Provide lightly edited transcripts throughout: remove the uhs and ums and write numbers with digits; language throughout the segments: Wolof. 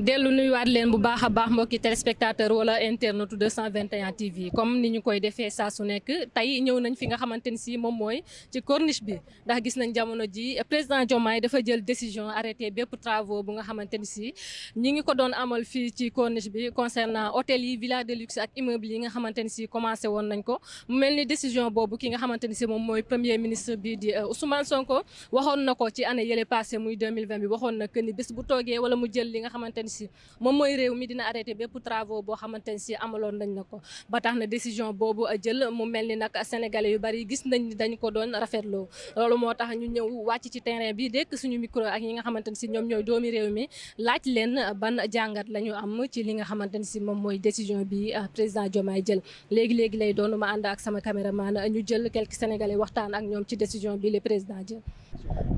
dellu nuyuwaat leen bu baax a baax mbokki téléspectateur wala internetu 221 TV comme ni ñu koy defee saa su nekk tey ñëw nañ fi nga xamante ni si moom mooy ci corniche bi ndax gis nañ jamono ji président Diomaye dafa jël décision arrêté bépp travaux bu nga xamante ni si ñi ngi ko doon amal fii ci corniche bi concernant hôtel yi villa de luxe ak immeuble yi nga xamante ni si commencé woon nañ ko mu mel ni décision boobu ki nga xamante ni si moom mooy premier ministre bi di Ousmane Sonko waxoon na ko ci année yële passé muy 2020 bi waxoon na que ni bés bu toogee wala mu jël li nga xamante ni si moom mooy réew mi dina arrêté bépp travaux boo xamante ni si amaloon nañ na ko ba tax na décision boobu jël mu mel ni nag sénégalais yu bari gis nañ ni dañ ko doon rafetloo loolu moo tax ñu ñëw wàcc ci terrain bi dekk suñu micro ak ñi nga xamante ni si ñoom ñooy doomi réew mi laaj leen ban jàngat la ñu am ci li nga xamante ni si moom mooy décision bi président Diomaye jël léegi lay doon ma ànd ak sama caméraman ñu jël quelques sénégalais waxtaan ak ñoom ci décision bi le président jël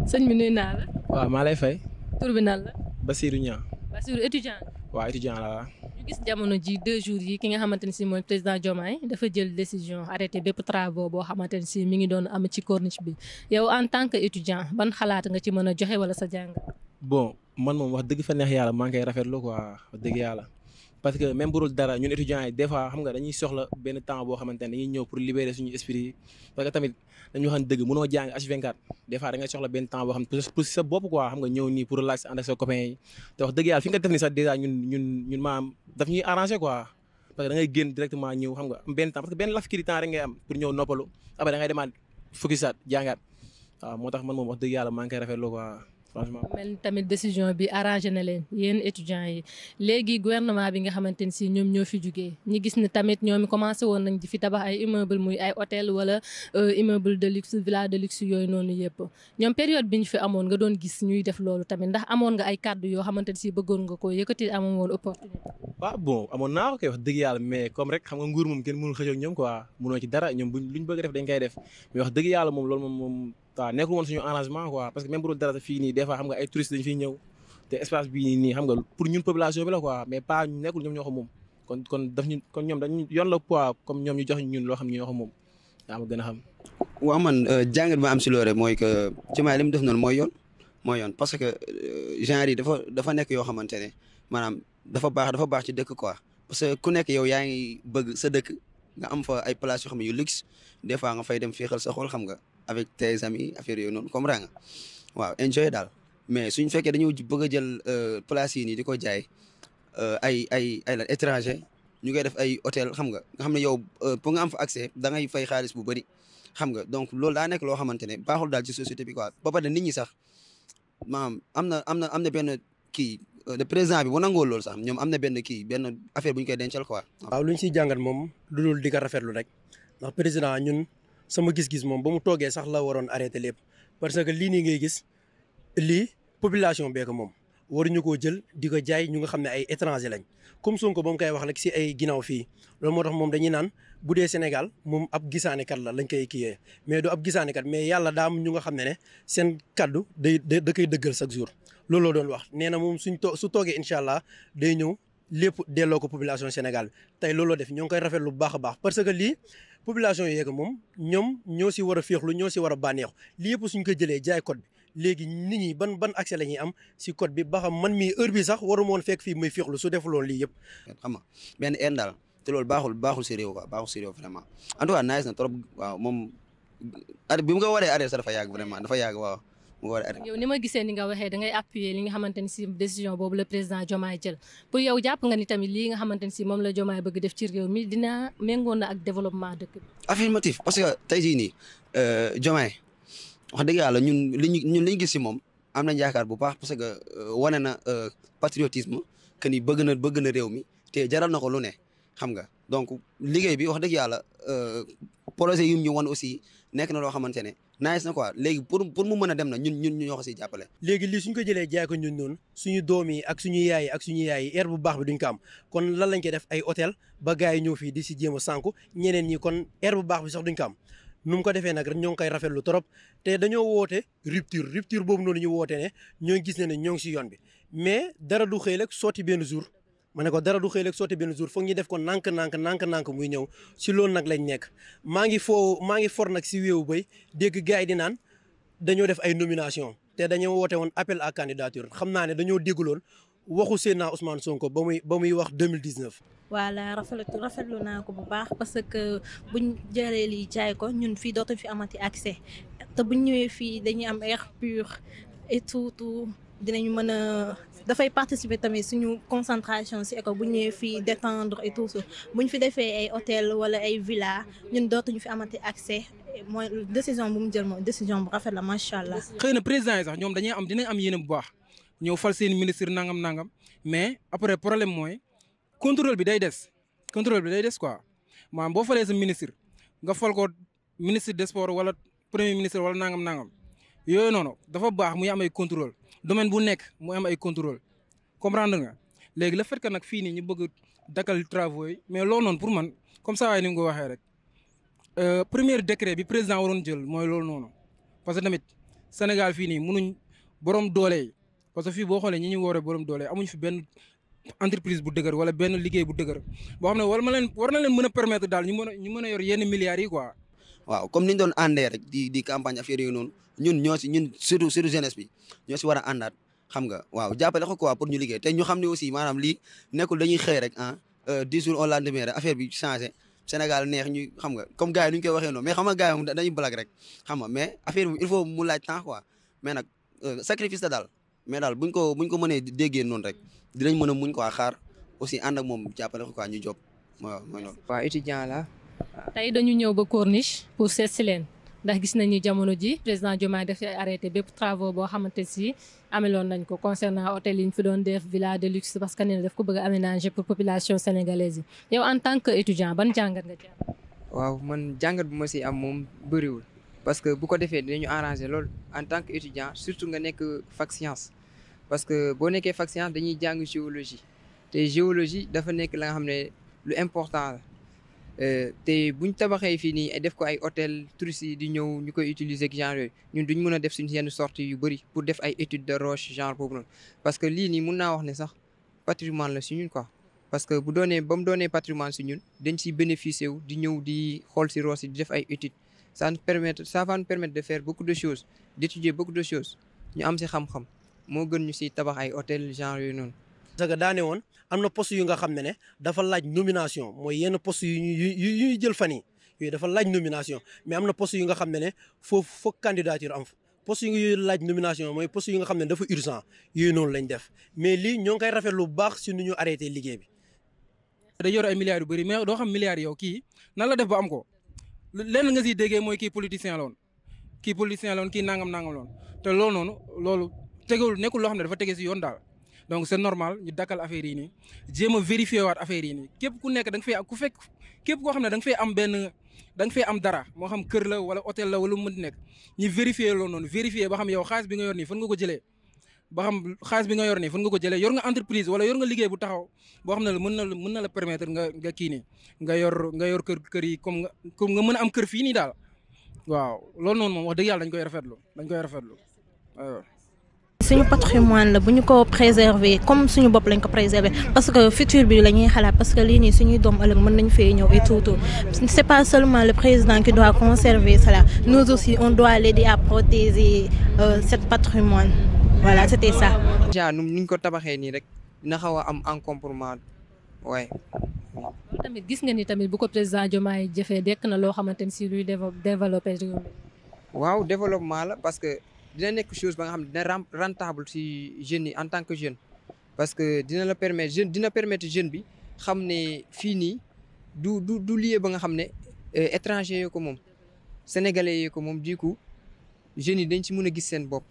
sëñ bi nuyu naa la. waaw maa lay fay. tur bi nan la. Basirou Niang. Basirou étudiant. waaw étudiant la. ñu gis jamono ji 2 jours yi ki nga xamante ni si mooy président Diomaye dafa jël décision arrêté bépp travaux boo xamante ni si mi ngi doon am ci corniche bi yow en tant que étudiant ban xalaat nga ci mën a joxe wala sa jàng. bon man moom wax dëgg fa neex yàlla maa ngi koy rafetlu quoi wax dëgg yàlla parce que même bu dul dara ñun étudiants yi des fois xam nga dañuy soxla benn temps boo xamante ne dañuy ñëw pour libérer suñu esprit parce que tamit dañu wax dëgg mënoo jàng H24 des fois da ngay soxla benn temps boo xam pour sa bopp quoi xam nga ñëw nii pour relaxer ànd ak sa copains yi te wax dëgg yàlla fi nga def ni sax déjà ñun maam daf ñuy arranger quoi parce que da ngay génn directement ñëw xam nga am benn temps parce que benn laf kii temps rek ngay am pour ñëw noppalu après da ngay demaat focusaat jàngaat waaw moo tax man moom wax dëgg yàlla maa ngi koy rafetlu quoi franchement. mel tamit décision bi arrangé na leen yéen étudiants yi léegi gouvernement bi nga xamante ni si ñoom ñoo fi jugee ñi gis ne tamit ñoom commencé woon nañ di fi tabax ay immeuble muy ay hôtel wala immeuble de luxe villa de luxe yooyu noonu yëpp ñoom période bi ñu fi amoon nga doon gis ñuy def loolu tamit ndax amoon nga ay kàddu yoo xamante ni si bëggoon nga ko yëkkati amoon woon opportunité. waaw bon amoon naa ko kay wax dëgg yàlla mais comme rek xam nga nguur moom kenn mënul xëccoo ak ñoom quoi mënoo ci dara ñoom luñ bëgg def dañ koy def mais wax dëgg yàlla moom loolu moom waaw nekkul woon suñu arrangement quoi parce que même bu dul dara fii nii des fois xam nga ay touristes dañu fiy ñëw te espace bii nii xam nga pour ñun population bi la quoi mais pas nekkul ñoom ñoo ko moom kon ñoom dañu yoon la quoi comme ñoom ñu jox ñun loo xam ne ñoo ko moom yaa ma gën a xam. waaw man jàngat ma am si loore mooy que Diomaye li mu def noonu mooy yoon parce que genre yi dafa nekk yoo xamante ne maanaam dafa baax ci dëkk quoi parce que ku nekk yow yaa ngi bëgg sa dëkk nga am fa ay places yoo xam ne yu luxe des fois nga fay dem féexal sa xol xam nga avec tes amis affaire yooyu noonu comprends nga waaw enjoy daal mais suñ fekkee dañoo bëgg a jël place yi nii di ko jaay ay la étranger ñu koy def ay hôtel xam nga xam ne yow pour nga am fa accès da ngay fay xaalis bu bëri xam nga donc loolu daa nekk loo xamante ne baaxul daal ci société bi quoi ba pare nit ñi sax maanaam am na benn kii le président bi bu nangoo loolu sax ñoom am na benn affaire bu ñu koy dencal quoi. waaw lu ñu siy jàngat moom lu dul di ko rafetlu rek ndax président ñun. sama gis-gis moom ba mu toogee sax la waroon arrêté lépp parce que lii nii ngay gis lii population bee ko moom waruñu koo jël di ko jaay ñu nga xam ne ay étranger lañ comme Sonko ba mu koy wax rek si ay ginnaaw fii loolu moo tax moom dañuy naan bu dee Sénégal moom ab gisaanekat la lañ koy kiyee mais du ab gisaanekat mais yàlla daa am ñu nga xam ne seen kaddu da koy dëggal chaque jour loolu la doon wax nee na moom su toogee incha allah day ñëw lépp delloo ko population Sénégal bi tey looloo def ñoo ngi koy rafetlu bu baax a baax parce que lii population yi moom ñoom ñoo si war a féexlu ñoo si war a bànneexu lii yëpp suñ ko jëlee jaay code bi léegi nit ñi ban accès la ñuy am si code bi ba xam man mii heure bi sax waru moon fekk fii muy féexlu su defuloon lii yëpp. xam nga benn en daal te loolu baaxul si réew quoi baaxul si réew vraiment en tout cas nice na trop waaw moom bi mu ko waree arrêté sax dafa yàgg vraiment dafa yàgg waaw. yow ni ma gisee ni nga waxee da ngay appuyer li nga xamante ni si décision boobu la président Diomaye jël pour yow jàpp nga ni tamit lii nga xamante ni si moom la Diomaye bëgg def ci réew mi dina méngoon na ak développement dëkk bi. affirmatif parce que tey jii nii Diomaye wax dëgg yàlla ñun li ñu gis si moom am nañ yaakaar bu baax parce que wane na patriotisme que ni bëgg na réew mi te jaral na ko lu ne xam nga donc liggéey bi wax dëgg yàlla projet yu ñu wan aussi nekk na loo xamante ne nice na quoi léegi pour mu mën a dem na ñun ñoo ko siy jàppale. léegi lii suñ ko jëlee jaay ko ñun noonu suñu doom yi ak suñu yaay yi air bu baax bi duñ ko am kon lan lañ koy def ay hôtel ba gars yi ñëw fii di si jéem a sànku ñeneen ñi kon air bu baax bi sax duñ ko am nu mu ko defee nag rek ñoo ngi koy rafetlu trop te dañoo woote rupture boobu noonu ñu woote ne ñoo gis ne ñoo ngi si yoon bi mais dara du xëy rek sotti benn jour. ma ne ko dara du xëy rek sotti benn jour foog ñu def ko nànk muy ñëw si loolu nag lañ nekk maa ngi for nag si wéewu bay dégg gars yi di naan dañoo def ay nomination te dañoo woote woon appel à candidature xam naa ne dañoo dégguloon waxu Seydina Ousmane Sonko ba muy wax 2019. voilà rafetlu naa ko bu baax parce que buñ jëlee lii jaay ko ñun fii dootuñ fi amati accès te buñ ñëwee fii dañuy am air pur et tout dinañ mën a dafay participer tamit suñu concentration ci école bu ñëwee fii détendre et tout ça buñ fi defee ay hôtel wala ay villa ñun dootuñu fi amati accès mooy décision bu mu jël mooy décision bu rafet la macha allah. xëy na président yi sax ñoom dinañ am yéene bu baax ñëw fal seen ministre nangam mais après problème mooy contrôle bi day des quoi maanaam boo falee sa ministre nga fal ko ministre des sports wala premier ministre wala nangam yooyu noonu dafa baax muy am ay contrôle domaine bu nekk mu am ay contrôle comprendre nga léegi le fait que nag fii nii ñu bëgg dakkal travaux yi mais loolu noonu pour man comme ça waaye ni nga ko waxee rek premier décret bi président waroon jël mooy loolu noonu parce que tamit Sénégal fii nii munuñ borom doole yi parce que fii boo xoolee ñi ñu wooree borom doole yi amuñ fi benn entreprise bu dëgër wala benn liggéey bu dëgër boo xam ne war na leen mën a permettre daal ñu mën a yor yenn milliards yi quoi. waaw comme ni ñu doon àndee rek di campagne affaire yooyu noonu ñun surtout jeunesse bi ñoo si war a àndaat xam nga waaw jàppale ko quoi pour ñu liggéey te ñu xam ne aussi maanaam lii nekkul dañuy xëy rek 10 jours au lendemain rek affaire bi changé Sénégal neex ñu xam nga comme gars yi nu ñu koy waxee noonu mais xam nga gars yi moom dañuy blague rek xam nga mais affaire bi il faut mu laaj temps quoi mais nag sacrifice la daal mais daal buñ ko mënee déggee noonu rek dinañ mën a muñ quoi xaar aussi ànd ak moom jàppale ko quoi ñu job waaw mooy loolu. waaw étudiant la. tey dañu ñëw ba Corniche pour seet si leen ndax gis nañu jamono ji président Diomaye dafay arrêté bépp travaux boo xamante si ameloon nañ ko concernant hôtel yi ñu fi doon def villa de luxe parce que nee na daf ko bëgg a aménager pour population sénégalaise yi yow en tant que étudiant ban jàngat nga ci am. waaw man jàngat bu ma si am moom bëriwul parce que bu ko defee dinañu arranger lool en tant que étudiant surtout nga nekk fac science parce que boo nekkee fac science dañuy jàng géologie te géologie dafa nekk la nga xam ne lu important la. te buñ tabaxee fii nii def ko ay hôtel touristes yi di ñëw ñu koy utiliser ak genre yooyu ñun duñ mën a def suñu yenn sorties yu bëri pour def ay études de roche genre boobu noonu parce que lii nii mun naa wax ne sax patrimoine la si ñun quoi parce que ba mu doonee patrimoine si ñun dañ siy bénéficier wu di ñëw di xool si roche yi di def ay études ça va nous permettre de faire beaucoup de choses d'étudier beaucoup de choses ñu am si xam-xam moo gën ñu si tabax ay hôtel genre yooyu noonu. parce que daane woon am na poste yu nga xam ne dafa laaj nomination mooy yenn poste yu ñuy jël fan yooyu dafa laaj nomination mais am na poste yu nga xam ne foofu foog candidature am fa poste yu laaj nomination mooy poste yu nga xam ne dafa urgent yooyu noonu lañ def mais lii ñoo ngi koy rafetlu bu baax si nu ñu arrêté liggéey bi. da yor ay milliards yu bëri mais doo xam milliards yow kii nan la def ba am ko lenn nga siy déggee mooy kii politicien la woon kii nangam la woon te loolu noonu loolu nekkul loo xam ne dafa tege si yoon daal. donc c'est normal ñu dakkal affaire yi nii jéem a vérifier waat affaire yi nii képp ku nekk da nga fay képp koo xam ne da nga fay am dara moo xam kër la wala hôtel la wala mu mën nekk ñu vérifier loolu noonu vérifier ba xam yow xaalis bi nga yor nii fan nga ko jëlee yor nga entreprise wala yor nga liggéey bu taxaw boo xam ne mën na la permettre nga kii nii nga yor kër yi comme nga mën a am kër fii nii daal waaw loolu noonu moom wax dëgg yàlla dañ koy rafetlu waaw. suñu patrimoine la bu ñu ko préserver comme suñu bopp lañ ko préserver parce que futur bi la ñuy xalaat parce que lii nii suñuy doom ëllëg mën nañ fee ñëw et tout c'est pas seulement le président qui doit conserver cela nous aussi on doit l'aider à protéger cet patrimoine voilà c'était ça. déjà nu ñu ko tabaxee nii rek dina xaw a am encombrement waaye. tamit gis nga ni tamit bu ko président Diomaye jëfee dekk na loo xamante ni si luy développer réew mi. waaw développement la parce que. dina nekk chose ba nga xam ne dina rentable si jeunes yi en tant que jeune parce que dina permettre jeune bi xam ne fii nii du lieu ba nga xam ne étranger yoo ko moom sénégalais yoo ko moom du coup jeunes yi dañ ci mën a gis seen bopp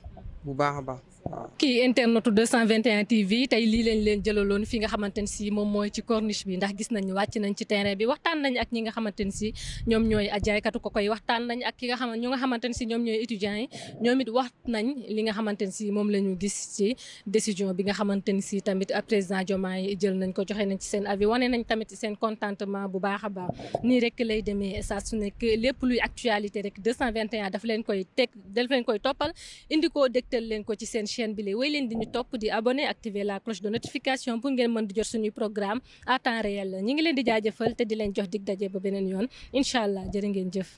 bu baax a baax waaw. kii internetu 221 TV tey lii leen jëlaloon fi nga xamante ne si moom mooy ci corniche bi ndax gis nañu wàcc nañ ci terrain bi waxtaan nañ ak ñi nga xamante ne si ñoom ñooy jaaykatu ko koy waxtaan nañ ak ñu nga xamante ne si ñoom ñooy étudiants yi ñoom it wax nañ li nga xamante ne si moom la ñu gis ci décision bi nga xamante ne si tamit président Diomaye jël nañ ko joxe nañ ci seen avis wane nañ tamit seen contentement bu baax a baax nii rek lay demee saa su nekk lépp luy actualité rek 221 daf leen koy toppal indi ko dégtal leen ko ci seen chaîne bi way leen di ñu topp di abonné activer la cloche de notification pour ngeen mën di jot suñuy programme à temps réel ñi ngi leen di jaajëfal te di leen jox dig daje ba beneen yoon incha allah jërë ngeen jëf